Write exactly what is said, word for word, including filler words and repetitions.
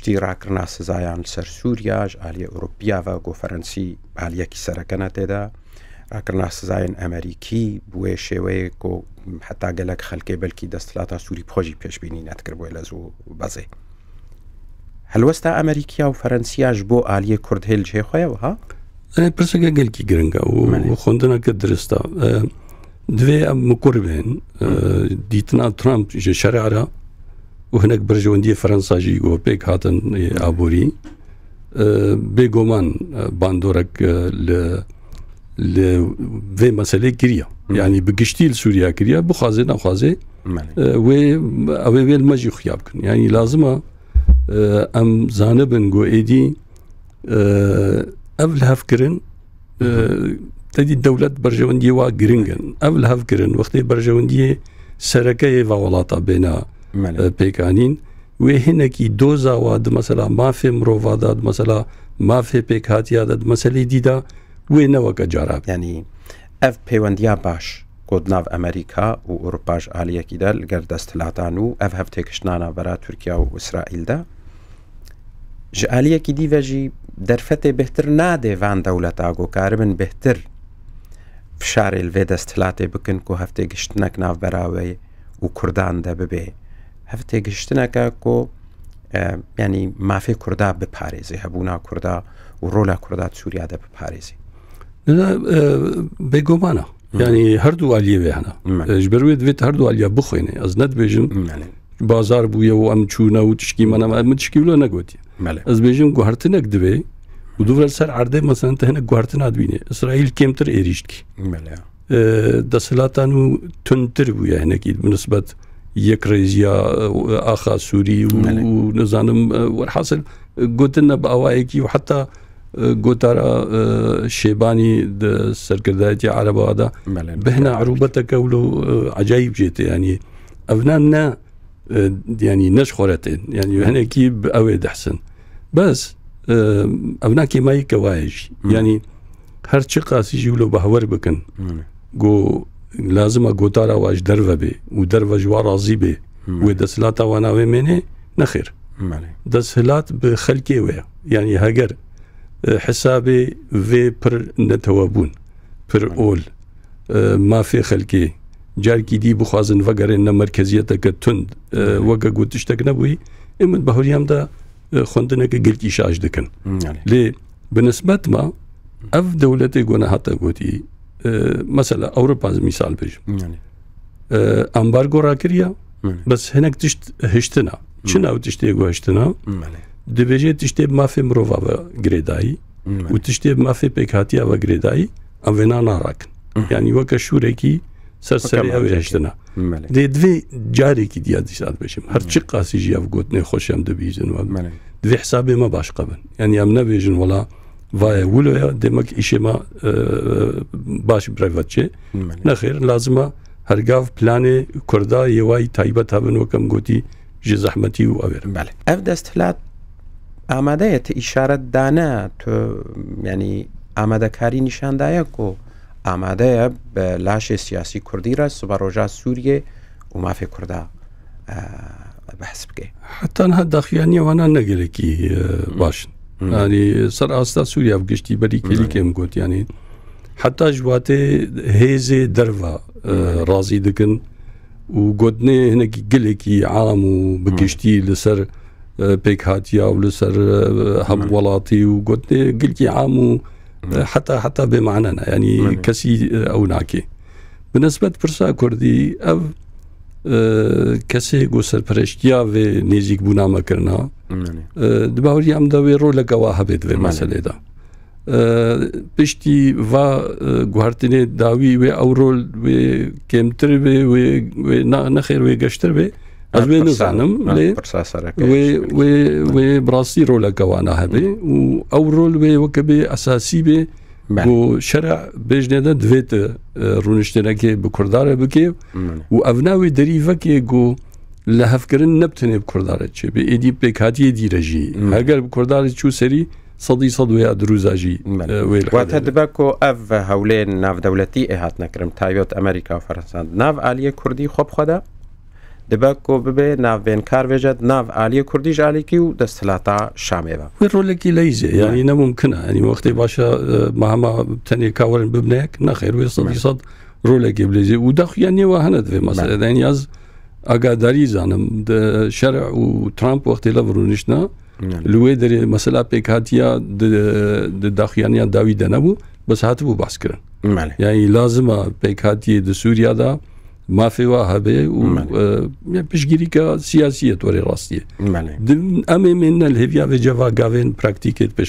Tî rakirina sizayan li ser Sûriya ji aliyê Ewropiya ve ku Ferensî aliyekî sereke ne tê de. Rakirina sizayên Emerîkî bi wê şêweyê ku heta gelek xelkê belkî desthilata Sûrî bi xwe jî pêşbînî nedikir wê lez û bezê. Helwesta Emerîkiya û Ferensiya ji bo aliyê Kurd hê li cihê xwe ye wiha? Erê, pirseke gelkî giring e û, Belê. û xwendineke dirist e. E, divê em mikur bên, e, Hı. dîtina Trump ji şerê re û hinek berjewendiyê Ferensa jî ku pêk hatin, e, aborî, e, bêguman, e, bandorek, e, li, li vê meselê kiriye. Hı. Yani bi giştî li Sûriya kiriye, bixwaze nexwaze, Belê. e, wê, ew ê wê li me jî xuya bikin. Yani lazim e, e, em zanibin ku êdî, e, ev lihevkirin, e, Hı hı. tedî dewlet berjewendiyê wa giring in. Ev lihevkirin, wextê berjewendiyê sereke yê va welata bêna, Belê. e, pêkanîn, wê hinekî doza wa di mesela mafê mirova de, di mesela mafê pêkhatiya de, di meselê dî de, wê ne weke cara be. Yani ev pêwendiya baş ku di nav Amerîka û Ewropa ji aliyekî de li gel desthilatan û ev hevtêkiştina navbera Tirkiye û Îsraîl de, ji aliyekî dî ve jî derfetê bêhtir nade van dewleta ku karibin bêhtir fişarê li vê desthilatê bikin ku hevtêgiştinek navbera we û Kurdan de bibe. Hevtêgiştineke ku, e, yanî mafê Kurda biparêze, hebûna Kurda û rola Kurda di Sûriya de biparêze. Ne, e, bêguman e. Hı. Yani her du aliyê wê hene. Hı. E, ji ber wê divê tu her du aliya bixwîne. Ez ne dibêjim Hı. bazar bûye û em çûne û tişkî me nema, min tişkî wilo negotiye. Belê. Ez bêjim guhertinek divê û du vir ser erdê, mesela, te hinek guhertina dibîne. Îsraîl kêmtir êrîş dikî. Belê. E, desthilata nû tundtir bûye hinekî bi nisbet yekrêziya, e, axa Sûrî û, Belê. û nizanim, e, werhasil, e, gotin ne bi awayekî û heta, e, gotara, e, Şêbanî di serkirdayetiya Ereba de Belê. bihna erûbeteke wilo, e, ecayîb jê tê. Yani evna ne e, yanî ne ji xwe re tên. Yanî hinekî bi ew ê dihsin. Bes, e, ev nakê me yê kewayê jî. Hmm. Yanî her çi qasî jî wilo behwer bikin. Hmm. Go lazim e gotara wa ji derve bê û derve ji wa razî bê. Hmm. Wê desthilata wa navê mênê nexêr. Belê. Desthilat bi xelkê wê ye. Yanî heger, e, hesabê vê pir netewebûn, pir Belê. ol, e, mafê xelkê, carekî dî bixwazin vegerêne merkeziyeteke tund, e, Hı. weke ku tiştek nebûyî, ê min bahuriyam de, e, xwendineke gelkî şaş dikin. Hı, yani. Lê bi nisbet me, ev dewletê ku nehate gotî, e, mesela Ewropa, ez mîsal bêjim. Yani. E, ambargo rakiriye, Yani. bes hinek tişt hiştina. Çi Hı. nav tiştê ku hiştina? Yani. Dibêje tiştê bi mafê mirova ve girêdayî Hı. û tiştê bi mafê pêkhatiya ve girêdayî, em vêna narakin. Hı. Yani weke şûrekî ser Weke serê ew ê mercekî. hiştina. Belê. Dê divê carekî diya dîsa dibêjim. Her Hı. çi qasî jî ev gotinê xweş em dibîzin we. Belê. Divê hesabê me baş qebin. Yani em nebêjin wela vaye wilo ya, demek îşê me, e, baş bi rê ve çê. Belê. Nexêr, lazim e hergav planê Kurda yê wayî taybet hebin, weke min gotî, ji zehmetî û ew ê re. Belê. Ev desthilat amade ye, tu îşaret dane, tu, yanî amadekarî nîşan daye ku amade ye bi laşê siyasî kurdî re siberoja Sûriyê û mafê Kurda, e, behs bike. Heta niha daxuyaniya wana ne gelekî, e, baş in. Hmm. Yanî ser asta Sûriya bi giştî berî Hmm. kêlîkê min got, yanî heta ji watê hêzê derva, e, Hmm. razî dikin û gotinê hinekî gelekî am û bi Hmm. giştî li ser, e, pêkhatiya û li ser, e, hemwelatî û gotinê gelkî am û, e, Hmm. heta, heta bê mane ne. Yanî Hmm. kesî, e, ew nake. Bi nisbet pirsa Kurdî, ev, e, kesê ku serpereştiya vê nêzîkbûna me kirina, Belê. e, di baweriya min de wê roleke wa hebe di vê Belê. meselê de. E, piştî va, e, guhertinê dawî wê ew rol wê kêmtir bê, wê, wê na-, nexêr wê geştir bê. Ez Ha, wê pirsa, nizanim, ha, lê pirsa sereke wê, ji wê, wê bi rastî roleke wana hebe Hmm. û ew rol wê weke bê esasî bê. Belê. Ku şerê bêjne de divê tu, e, rûniştinekê bi Kurda re bikê Belê. û ev ne wê derî vekê ku lihevkirin ne bi tenê bi Kurda re çêbe. Êdî pêkhatiyê dî re jî. Belê. Heger bi Kurda re çû serî, sedî sed wê ya dirûza jî, Belê. e, wê li Wate hevdê de. dibe ku ev hewlên navdewletî ê hatine kirin, taybet Amerîka û Fransa, di nav aliyê Kurdî xwe bi xwe de, Dibe ku bibe navbênkar vêje di nav aliyê Kurdî ji alîkî û desthilata Şamê ve. Wê rolekî leyîzê, yanî ne mumkin e. Yanî wextê baş e, e, me hema tenê ka werin bibne yek, nexêr, wê sedî sed rolekê bileyzê. Û daxuyaniyê wa hene di vê meselê de. Yanî ez agadarî zanim, di şer û Trump wextê lev rûniştine, li wê derê mesela pêkhatiya di, di daxuyaniya dawî de nebû, bes hatibû behs kirin. Belê. Yanî lazim e pêkhatiyê di Sûriya de mafê wa hebe û Belê. e, ya piştgirîka siyasî ye, to rê rastî ye. Belê. Di, em ê mêne li hêviya vê ceva gavên praktîkê di pêş